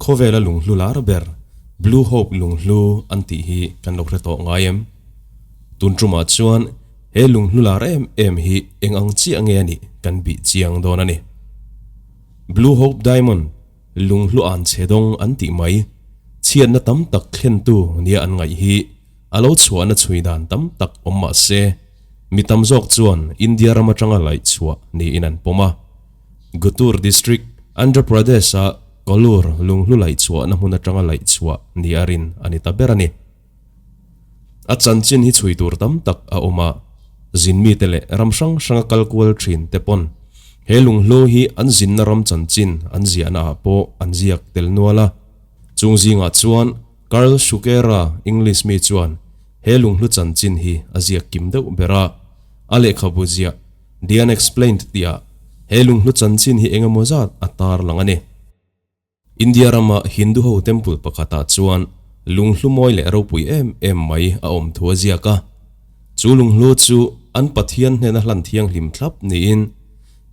Khawvela lunghlu lar ber Blue Hope lunghlu an tih hi kan lo hre tawh ngai em? Tun tumah chuan he lunghlu lar em em hi eng ang chiah nge a nih kan bih chiang dawn a ni. Blue Hope Diamond lunghlu an chhe dawng an tih mai, chhiatna tam tak thlentu nia an ngaih hi a lo chhuahna chhui dan tam tak awm mah se, mi tam zawk chuan India ram atanga laih chhuah niin an pawm a. Gutur District, Andhra Pradesh-a Kollur lunghlu laih chhuahna hmun atanga laih chhuah ni a rin a ni ta ber a ni. A chanchin hi chhui tur tam tak a awm a, zinmite leh ram hrang hranga kal kual thin te pawn he lunghlu hi an zinna ram chanchin an ziahna ah pawh an ziak tel nual a. Chung zingah chuan Karl Shuker-a English mi chuan he lunghlu chanchin hi a ziak kim deuh ber a, a lehkhabu ziah The Unexplained tihah he lunghlu chanchin hi eng emaw zat a tar lang a ni. India rama Hindu ho temple pakhatah chuan lunghlu mawi leh ropui em em mai a awm thu a ziak a. Chu lunghlu chu an Pathian hnena hlan thianghlim thlap niin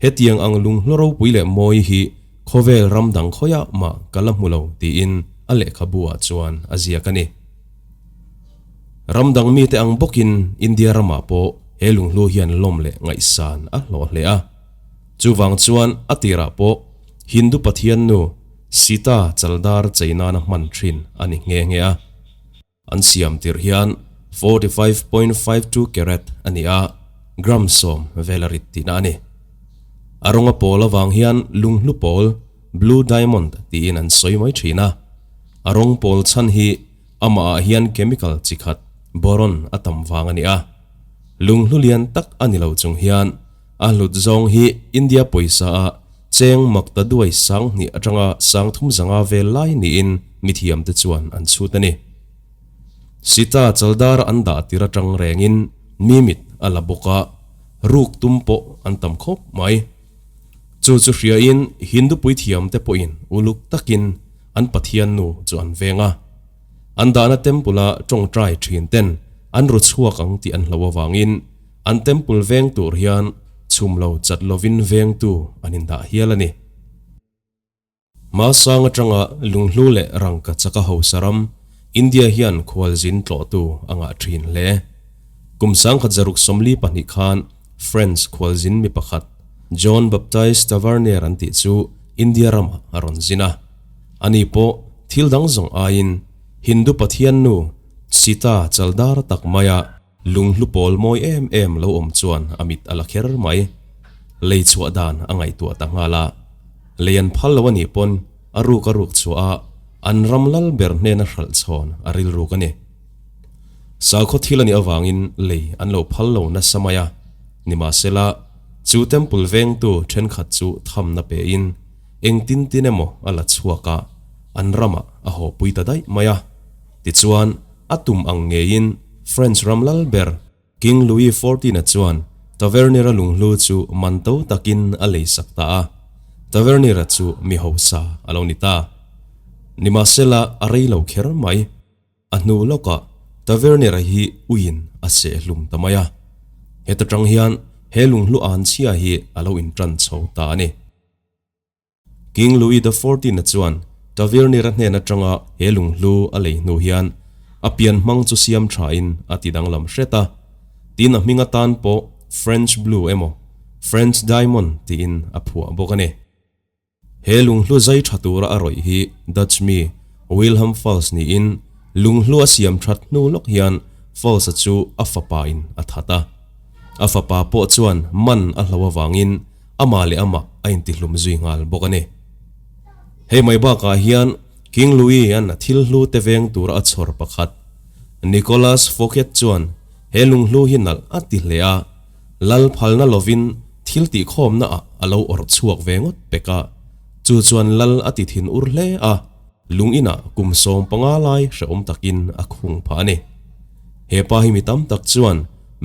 hetiang ang lunghlu ropui leh mawi hi khawvel ram dang khawiah mah ka la hmu lo tiin a lehkhabu ah chuan a ziak a ni. Ram dang mite ang bawkin India ramah pawh he lunghlu hian lawm leh ngaihsan a hlawh hle a. Chuvang chuan a tirah pawh Hindu pathian nu Sita chaldar chei nana hman thin a ni nghe nghe a. An siam tirh hian 45.52 carat a ni a, gram 10 vel a rit tihna a ni. A rawnga pawl avang hian lunghlu pawl, blue diamond, tiin an sawi mai thin a. A rawng pawl chhan hi Amah ah hian chemical chi khat, boron, a tam vang a ni a. Lunghlu lian tak a ni lo chung hian a hlut zawng hi India pawisa ah cheng makta duai 2000 atanga 3000 zanga vel lai niin mithiam te chuan an chhut a ni. Sita chaldar an dah tir atang rengin mi mit a la bawk a, ruk tum pawh an tam khawp mai. Chu chu hriain Hindu puithiam te pawhin uluk takin an Pathian nu chu an veng a. An dahna temple-a tawngtai thin ten an ru chhuak ang tih an hlo avangin an temple veng tur hian chhum lo chat lovin vengtu an indah hial a ni. Hmasang atanga lunghlu leh rangka chaka hausa ram India hian khualzin tlawhtu a ngah thin hle. Kum 1642 khan French khualzin mi pakhat John Baptiste Tavernier an tih chu India ramah a rawn zin a. Ani pawh thil dang zawng aiin Hindu pathian nu Sita chaldar tak maia Lunghlu pawl mawi em em lo awm chuan a mit a la kher mai. Lei chhuah dan a ngaihtuah ta nghal a. Lei an phal lo a nih pawn a ruk a ruk chhuah a, an ram lal ber hnena hralh chhawn a rilruk a ni. Sakhaw thil a nih avangin lei an lo phal lo nasa mai a. Nimahsela, chu temple vengtu thenkhat chu thamna pein engtin tin emaw a la chhuak a, an ramah a haw pui ta daih mai a. Tichuan, a tum ang ngeiin French ram lal ber King Louis XIV-a chuan Tavernier-a lunghlu chu man to takin a lei sak ta a. Tavernier-a chu mi hausa a lo ni ta. Nimahsela a rei lo kher mai. A hnu lawkah Tavernier-a hi uiin a seh hlum ta mai a. Heta tang hian he lunghlu anchhia hi a lo intan chho ta a ni. King Louis the Fourteen-a chuan Tavernier-a hnen atanga he lunghlu a lei hnu hian a pian hmang chu siam thain a ti danglam hret a, tin a hming atan pawh French Blue emaw French Diamond tiin a phuah bawk a ni. He lunghlu zai tha tura a rawih hi Dutch mi Wilhelm Fals niin lunghlu a siam that hnu lawk hian Fals-a chu a fapa-in a that a. A fapa pawh chuan man a hlo avangin Amah leh amah a intihlum zui nghal bawk a ni. Hei mai bakah hian King Louis-a'n a thil hlu te veng tura a chhawr pakhat, Nicolas Fouquet chuan he lunghlu hi nalh a ti hle a, lal phalna lovin thil tihkhawmna ah a lo awrh chhuak ve ngawt pek a, chu chuan lal a ti thin ur hle a, lung inah kum 15 lai hrehawm takin a khung phah a ni. He pa hi mi tam tak chuan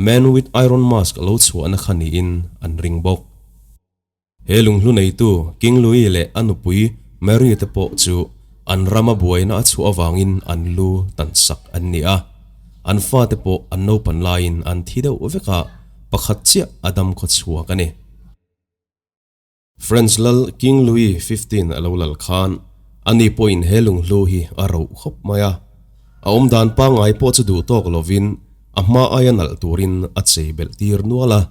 Man with Iron Mask lo chhuahna kha niin an ring bawk. He lunghlu neitu King Louis leh a nupui Mary te pawh chu an rama buaina a chhuah avangin an lu tan sak an ni a. An fate pawh an naupan laiin an thi deuh vek a, pakhat chiah a dam khaw chhuak a ni. French lal King Louis XV a lo lal khan Ani pawhin he lunghlu hi a roh khawp mai a, a awmdan pangngai pawh chu duh tawk lovin a hma aia nalh turin a chei belh tir nual a.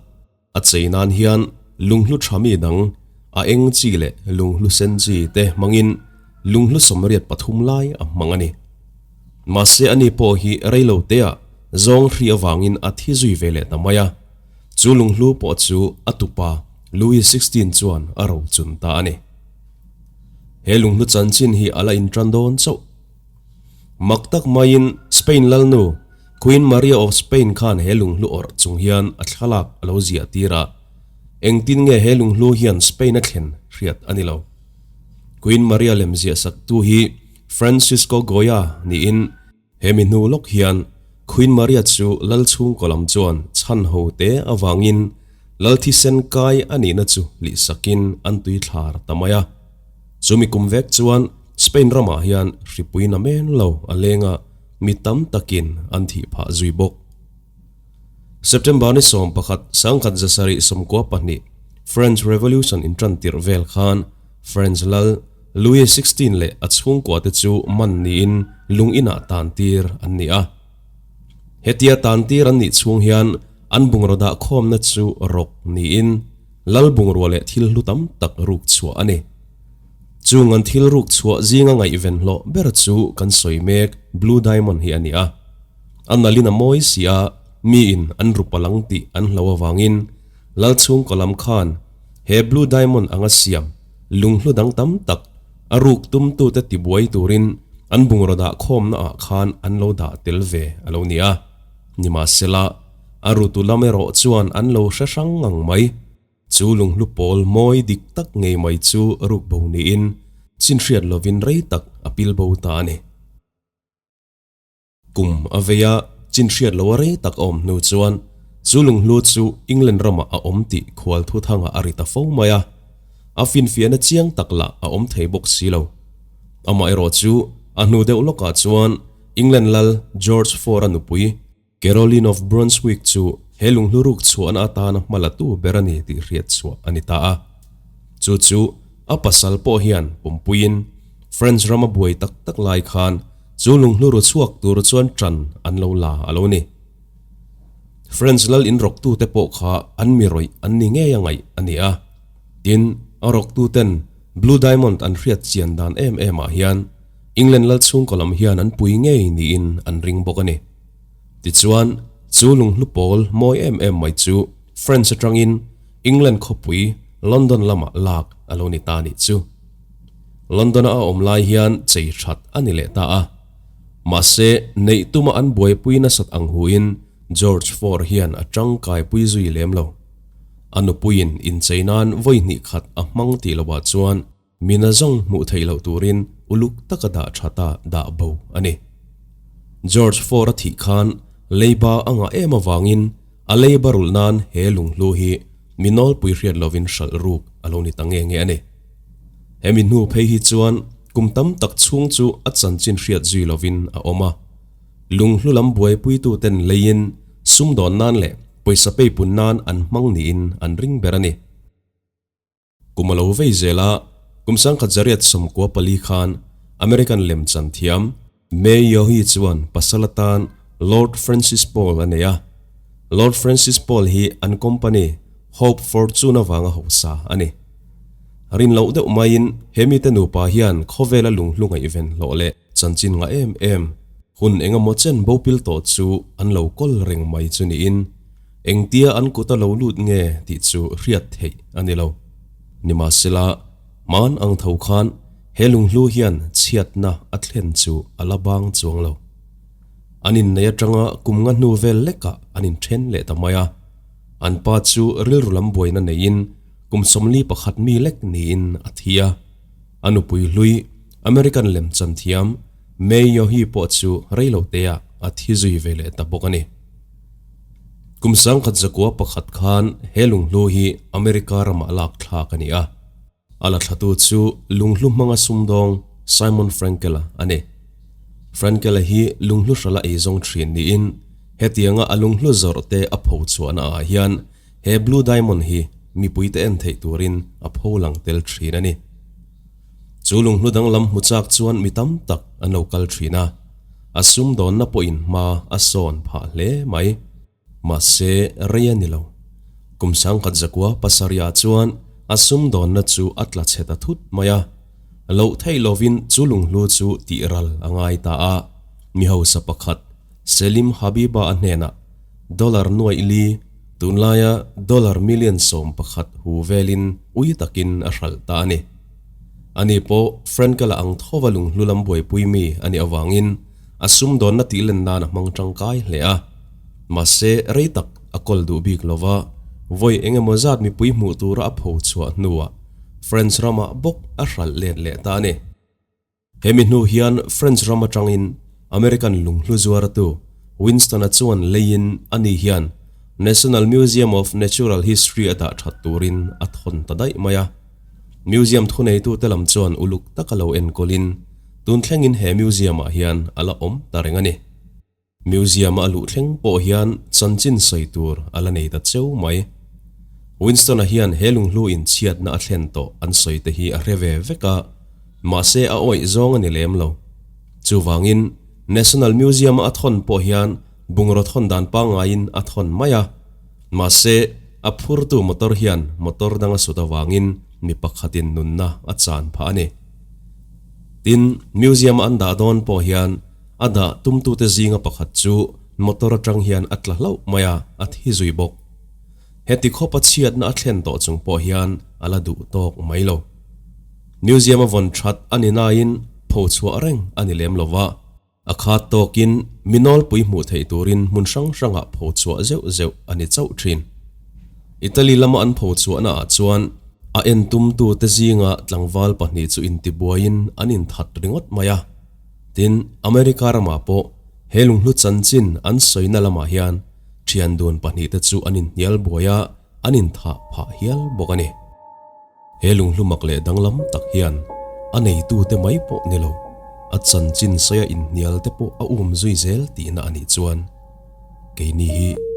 A chei nan hian lunghlu tha mi dang a eng chi leh lunghlu sen chi te hmangin lunghlu 83 lai a hmang a ni. Mahse ani pawh hi reilo teah zawng hri avangin a thi zui ve leh ta mai a, chu lunghlu pawh chu a tupa Louis 16 chuan a ro chun ta a ni. He lunghlu chanchin hi a la intan dawn chauh. Mak tak maiin Spain lalnu Queen Maria of Spain khan he lunghlu awrh chung hian a thlalak a lo ziah tir a, engtin nge he lunghlu hian Spain a thlen hriat a ni lo. Queen Maria lem ziah saktu hi Francisco Goya niin he mi hnu lawk hian Queen Maria chu lal chhungkaw lam chuan chhan ho te avangin lal thisen kai a nihna chu lihsakin an tui thlar ta mai a. Chumi kum vek chuan Spain ramah hian hripui na men lo a leng a, mi tam takin an thih phah zui bawk. September ni 11, 1792, French Revolution intan tirh vel khan French lal Louis 16 leh a chhungkua te chu man niin lung inah tan tir an ni a. Hetia tan tir an nih chhung hian an bungraw dah khawmna chu rawk niin lal bungrua leh thil hlu tam tak ruk chhuah a ni. Chung an thil ruk chhuah zinga ngaihven hlawh ber chu kan sawi mek Blue Diamond hi a ni a. A nalin a mawi si a, miin an rup a lang tih an hlo avangin lal chhungkaw lam khan he Blue Diamond anga siam lunghlu dang tam tak a ruk tumtute tibuai turin an bungraw dah khawmna ah khan an lo dah tel ve a lo ni a. Nimahsela, a rutu lam erawh chuan an lo hre hrang ngang mai. Chu lunghlu pawl mawi dik tak ngei mai chu ruk bo niin chinhriat lovin rei tak a pil bo ta a ni. Kum a vei a, chinhriat lo a rei tak a awm hnu chuan chu lunghlu chu England ramah a awm tih khual thuthangah a ri ta fo mai a. A finfiahna chiang tak lah a awm thei bawk si lo. Amaherawh chu a hnu deuh lawkah chuan England lal George IV-a nupui, Caroline of Brunswick chu he lunghlu ruk chhuahna atana hma la tu ber a ni tih hriat chhuah a ni ta a. Chu chu a pasal pawh hian pumpuiin French rama buai tak tak lai khan chu lunghlu ru chhuak tur chuan ṭan an lo la a lo ni. French lal inrawktute pawh kha an mi rawih an ni ngei a ngaih a ni a. Tin, a rawktuten Blue Diamond an hriat chian dan em em ah hian England lal chhungkaw lam hian an pui ngei niin an ring bawk a ni. Tichuan, chu lunghlu pawl mawi em em mai chu French atangin England khawpui London lamah lak a lo ni ta nih chu. London-a a awm lai hian chei that a ni leh ta a. Mahse, neih tuma an buaipui nasat ang huin George IV hian a tangkaipui zui lem lo. A nupuiin inchei nan vawi hnih khat a hmang tih lovah chuan Mina zawng hmuh theih loh turin uluk taka dah that a dah bo a ni. George IV a thih khan leiba a ngah em avangin a leiba rulh nan he lunghlu hi mi nawlpui hriat lovin hralh ruk a lo ni ta nge nge a ni. Hemi hnu phei hi chuan kum tam tak chhung chu a chanchin hriat zui lovin a awm a. Lunghlu lam buaipuituten leiin sumdawn nan leh pawisa peipun nan an hmang niin an ring ber a ni. Kum a lo vei zel a, kum 1994 khan American lemchan thiam May Yohi chuan pasal atan Lord Francis Paul a nei a. Lord Francis Paul hi an company Hope Fortune avanga hausa a ni. Rin loh deuh maiin he mite nupa hian khawvela lunghlu ngaihven hlawh leh chanchin ngah em em hun engemaw chen bopil tawh chu an lo kawl reng mai chu niin Engtia an kut a lo lut nge tih chu hriat theih a ni lo. Nimahsela, hman ang tho khan he lunghlu hian chhiatna a thlen chu a la bang chuang lo. An innei atanga kum nga hnu vel lekah an inthen leh ta mai a. An pa chu rilru lam buaina neiin kum 41 mi lek niin a thi a. A nupui hlui, American lemchan thiam May Yohi pawh chu reiloteah a thi zui ve leh ta bawk a ni. Kum 1901 khan he lunghlu hi America ramah lak thlak a ni a. A la thlatu chu lunghlu hmanga sumdawng Simon Frankel-a a ni. Frankel-a hi lunghlu hrala eizawng thin niin hetianga a lunghlu zawrh te a pho chhuahna ah hian he Blue Diamond hi mipuite en theih turin a pho lang tel thin a ni. Chu lunghlu danglam hmu chak chuan mi tam tak an lo kal thin a, a sumdawnna pawhin hma a sawn phah hle mai. Mahse, rei a ni lo. Kum sangkhat zakua pasarihah chuan a sumdawnna chu a tla chhe ta thut mai a. Loh theih lovin chu lunghlu chu tih ral a ngai ta a, mi hausa pakhat Selim Habiba a hnenah dollar nuaih li, tunlaia dollar million 11 hu velin ui takin a hralh ta a ni. Ani pawh Frankel-a ang thova lunghlu lam buaipui mi a nih avangin a sumdawnna tih len nan a hmang tangkai hle a. Mahse, rei tak a kawl duh bik lo va, vawi eng emaw zat mipui hmuh tura a pho chhuah hnuah French ramah bawk a hralh let leh ta a ni. Hemi hnu hian French ram atangin American lunghlu zuartu Winston-a chuan leiin ani hian National Museum of Natural History a dah that turin a thawn ta daih mai a. Museum thuneitute lam chuan uluk taka lo enkawlin tun thlengin he museum-ah hian a la awm ta reng a ni. Museum a luh thleng pawh hian chanchin sawi tur a la nei ta cheu mai. Winston-a hian he lunghlu inchhiatna a thlen tawh an sawi te hi a hre ve vek a, mahse a awih zawng a ni lem lo. Chuvangin, National Museum-a a thawn pawh hian bungraw thawn dan pangaiin a thawn mai a. Mahse, a phurtu motor hian motor dang a sut avangin mi pakhatin nunna a chan phah a ni. Tin, Museum-a an dah dawn pawh hian A dah tumtute zinga pakhat chu motor atang hian a tla hlauh mai a, a thi zui bawk. Heti khawpa chhiatna a thlen tawh chung pawh hian a la duh tawk mai lo. Museum a vawn that a ni nain pho chhuah reng a ni lem lo va, a khat tawkin mi nawlpui hmuh theih turin hmun hrang hrangah pho chhuah zeuh zeuh a ni chauh thin. Italy lama an pho chhuahna ah chuan a en tumtute zinga tlangval pahnih chu intibuaiin an inthat ringawt mai a. Tin, America ramah pawh he lunghlu chanchin an sawina lamah hian thian dun pahnihte chu an inhnial buai a, an inthah phah hial bawk a ni. He lunghlu mak leh danglam tak hian a neitute mai pawh ni lo, a chanchin sawia inhnial te pawh a um zui zel tihna a nih chuan keini hi.